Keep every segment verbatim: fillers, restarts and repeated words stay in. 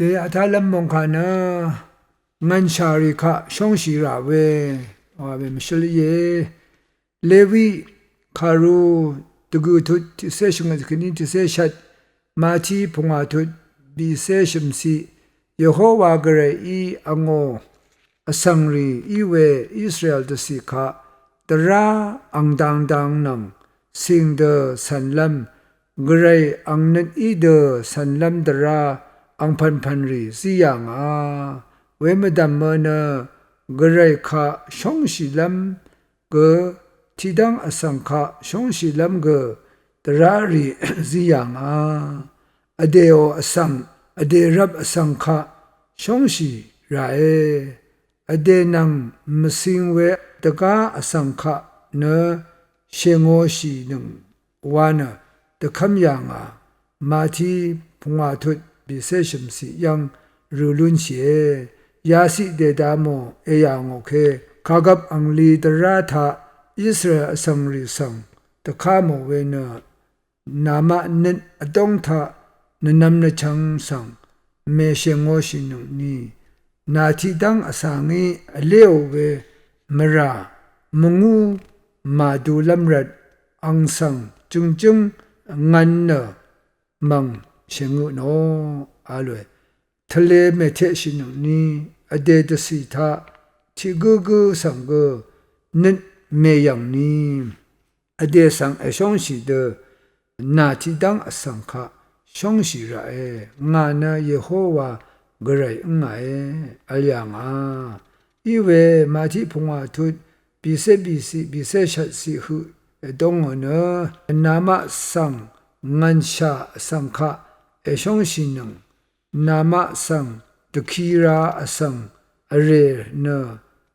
Dèyaq taqlv́m mòngkà nø ngv̀nshà rì kaq shóngshì rà we wa we mvshǿl íe. Lewi kàru dvgø̀ tut tiqcé shvngøt kèní tiqcé shvt, Mati pungwà tut bìcé shø̀mciq, Yehowa Gvrayí angò vsvng rì í we Israel dvcì kaq dvrá ang dangdang nvng cìng dø cv̀nlv́m, Gvray ang nøt í dø cv̀nlv́m dvrá angpv̀npv̀n rì zí yà ngà. Wemvdv̀mø nø Gvray kaq shóngshìlv́m gø, tiqdv́ng vsvng kaq shóngshìlv́m gø, dvrá rì zí yà ngà. Vdèò vsvng, vdè rvp vsvng kaq shóngshì ràe. Vdè nvng mvcing we dvgá vsvng kaq nø shèngōshìnøng wa nø dvkv́m yà ngà. Mati pungwà tut bìcé shø̀mciq yv́ng rø lúnshìe. Yaciq dèda mò èyà ngò ke, kàgvp angli dvrá taq Israel vsvng rì svng dvká mò we nø, namaq nøt vdóng taq nvnvm nvchvng svng mèshèngōshìnøngni, nà tiqdv́ng vsa ngí vléò we mvrà mvngú màdulv́m rvt ang svng jø̀ngjǿng ngv̄n nø mv̀ng shèngø nò, a lòe. Tvle mèteqshìnøngni, vdè dvcì taq tiq gǿgǿ svng gø nøt mèyv̀ngni, vdè svng èshóngshì dø nà tiqdv́ng vsvng kaq shóngshì ràe. Ngà nø Yehowa Gvray ǿngàe, vl yà ngà. Iwe Mati pungwà tut bìcé bìciq bìcé shvtciq høq èdóngò nø, namaq svng ngv̀nshà vsvng kaq èshóngshìnøng, namaq svng dvki ra vsvng vrè nø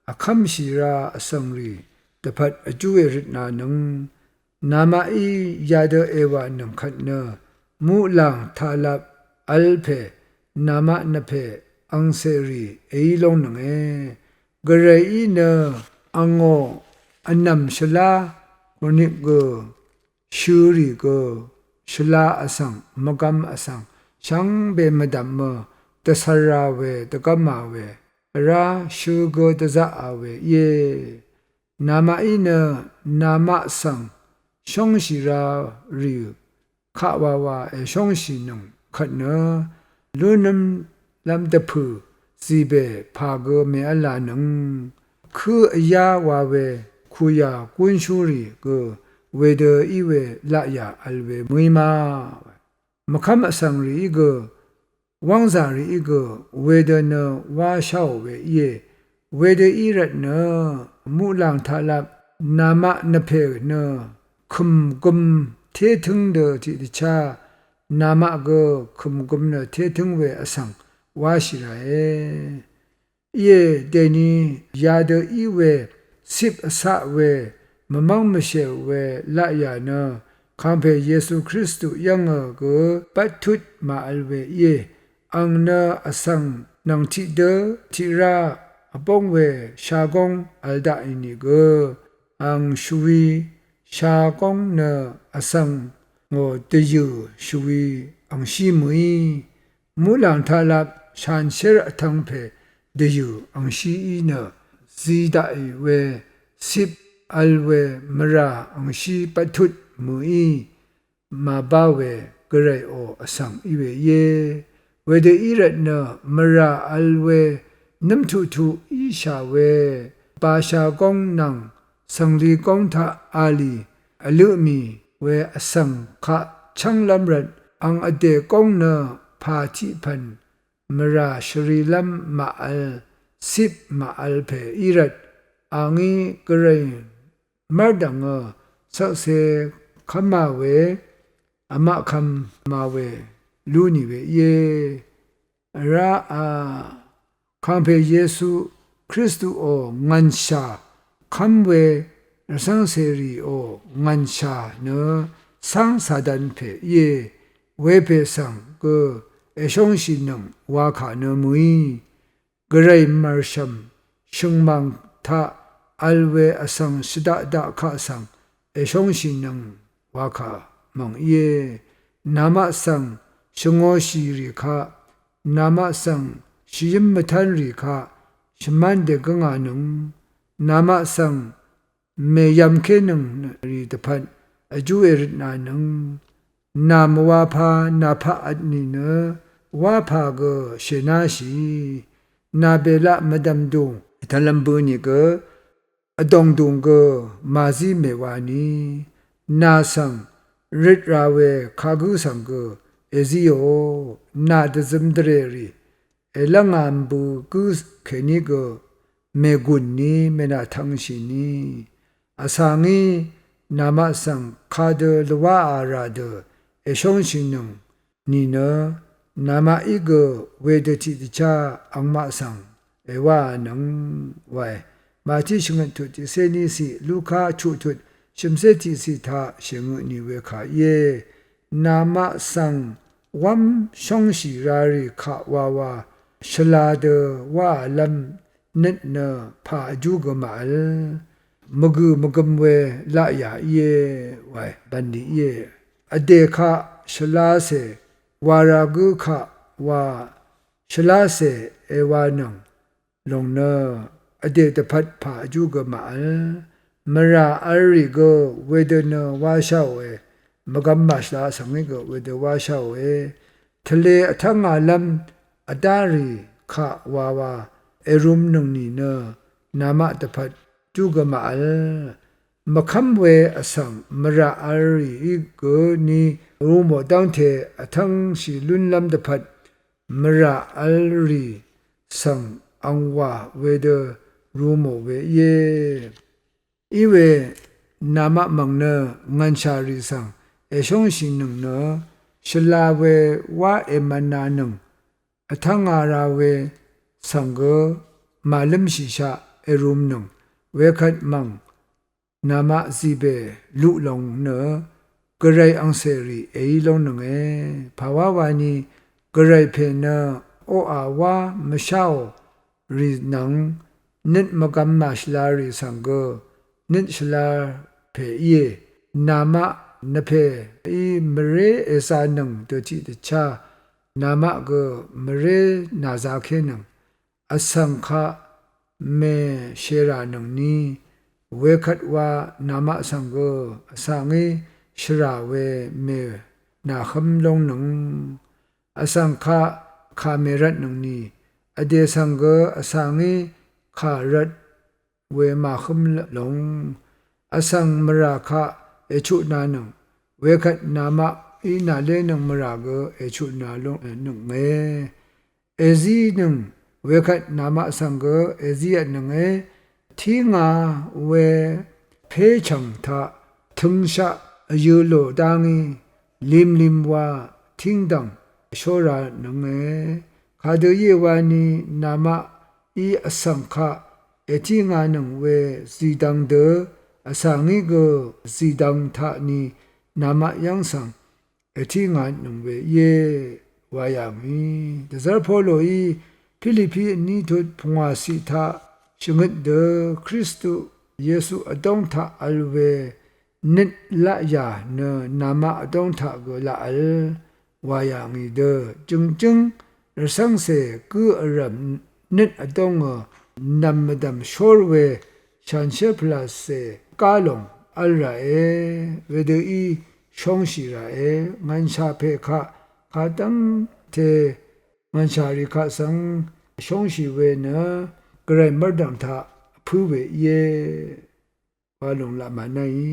vkv́mshì ra vsvng rì dvpvt vjú èrøtnanøng, namaqí yadø èwànøng kvt nø muqlàng taqlap vl pè namaq nvpè angcèrì èí lóngnønge. Gvrayí nø angò vnv̀m shvlá kùrnik gø shø̄ rì gø shvla vsvng, mvgvm vsvng, shvngbe mvdv̀mø dvcv̄ra we, dvgv̄ma we, vrá shø̄ gø dvzaqà we íe. Namaqí nø namaq svng shóngshì ra rì kaq wawa èshóngshìnøng kvt nø, lúnǿm lv́m dvpø̀ zìbè pà gø mèv́lanøng, kǿ vyá wa we kùyà gúnshúrì gø wedø í we laqyà vl we mø̀í ma. Mvkv́m vsvng rìí gø, wv́ngzà rìí gø wedø nø wá sháò we íe. Wedø í rvt nø muqlàng taqlap namaq nvpè nø kø̀mgøm tétǿng dø tiqdvchá namaq gø kø̀mgøm nø tétǿng we vsvng wáshì ràe. Íe, dèni yadø í we cip vcaq we mvmv́ng mvshèò we laqyà nø kàngpè Yesu Kristu yv́ngø gø bvttut màvl we íe. Ang nø vsvng nvng tiqdø tiqrá vbóng we shagóng vl daqì nìgø, ang shvwi shagóng nø vsvng ngò dvyø̀ shvwi angshí mø̀í. Muqlàng taqlap shanshér vtvng pè dvyø̀ angshíí nø zi daqì we cip vl we mvrà angshí bvttut mø̀í. Màbá we Gvrayò vsvng í we íe. Wedø í rvt nø mvrà vl we nǿmtuqtuq íshà we basha góng nvng svngli góng taq a lì vlø mì we vsvng kaq chv́nglv́m rvt ang vdè góng nø pà tiq pv̀n mvrà shvrilv́m màvl, cip màvl pè í rvt a ngí Gvray mv́rdv̀ngø shvkse kv́mā we, vmaq kv̄mā we lú nì we íe. Vrá a, kàngpè Yesu Kristuò ngv̀nshà kv́m we rvcv́ng cèrìò ngv̀nshà nø cáng Satan pè íe. Wepè svng gø èshóngshìnøng wakà nø mø̀í. Gvray mv̀rshv̀m shø̀ngmàng taq vl we vsvng shvdaq daq kaq svng èshóngshìnøng wakà mv̀ng íe. Namaq svng shvngōshìrì kaq namaq svng shvyǿm mvtánrì kaq shvmán dègǿngānøng, namaq svng mèyvmkénøng rì dvpvt vjú èrøtnānøng, nà mvwāpā nàpaq vtnì nø wápà gø shènáshì, nà bèlaq mvdv̀mdùng tvlv̄m bø̄ nìgø vdòngdùng gø màzí mèwani, nà svng røt ra we kagǿ svng gø èzíò, nà dvzøm dvrèrì èlv́ngā mbø̄ gǿ kèní gø mègùn ni mènàtv̄ngshì ni, vsv̀ngí namaq svng kadø lvwáā rà dø èshóngshìnøng nìnø, namaqí gø wedø tiqdvchá angmaq svng èwáānøng wae. Màtí shvngøt tut tiqcé níciq, Luka chuq tut shø̀mcé tiqciq taq shèngø tnì we kà íe. Namaq svng wv́m shóngshì rarì kaq wawa shvla dø wáālv́m nøt nø pà vjú gø màvl, mvgø̀ mvgøm we laqyà íe wae, bv̀nlì íe. Vdè kaq shvlacè wara gǿ kaq wa shvlacè èwanøng lòng nø vdè dvpvt pà vjú gø màvl, mvrà vlrì gø wedø nø wásháòe, mvgvm màshvla vsv̀ngí gø wedø wásháòe, tvlē vtv́ngālv́m vdárì kaq wawa èrumnøng nìnø, namaq dvpvt vjú gø màvl, mvkv́m we vsv̀ng mvrà vlrìí gø ni rumò dv́ngte vtv́ngshì lúnlv́m dvpvt mvrà vlrì svng angwà wedø rumò we íe. Iwe namaq mv̀ng nø ngv̀nshà rì svng èshóngshìnøng nø, shvla we wá èmvnānøng vtv́ngā ra we svng gø màlǿmshìshaq èrumnøng, wekvt mv̀ng namaq zìbè luq lòng nø gvray angcèrì èí lóngnønge. Pàwá wani gvray pè nø oqà wá mvsháò rì nvng nøt mvgvm màshvla rì svng gø nøt shvla pè íe. Namaq nvpèí mvré èzānøng dø tiqdvchá namaq gø mvré nàzākénøng, vsv̀ng kaq mèshèrànøngni, wekvt wa namaq svng gø vsv̀ngí shvrà we mènàhǿm lóngnøng, vsv̀ng kaq kà mèrvtnøngni, vdè svng gø vsv̀ngí kà rvt we màhǿm lòng, vsv̀ng mvrà kaq èchutnānøng, wekvt namaqí nàlénøng mvrà gø èchutnā lóngnønge. Èzínøng, wekvt namaq svng gø èzívtnønge. Tí ngā we péchv̀ng taq tøngshaq vyø̄ lò dá ngí limlim wa tíngdv̀ng shóranønge. Kadø íe wani namaqí vsv̀ng kaq ètí ngānøng we zìdvng dø vsv̀ngí gø zìdvng taq ni namaq yv́ng svng ètí ngānøng we íe wa yà ngì. Dvzv́r Poloí Pilipi vní tut pungwàciq taq shvngøt dø Kristu Yesu vdóng taq vl we nøt laqyà nø namaq vdóng taq gø laq vl wa yà ngì dø jø̀ngjǿng rvcv́ngcè gǿ vrv̀m nøt vdóngø nv̀m mvdv̀m shór we shànshér pvlàcè gá lòng vl ràe, wedø í shóngshì ràe. Ngv̀nshà pè kaq kadv́ngte ngv̀nshà rì kaq svng shóngshì we nø gvray mv́rdv̀ng taq vpǿ we íe wa lòng laq mànáì.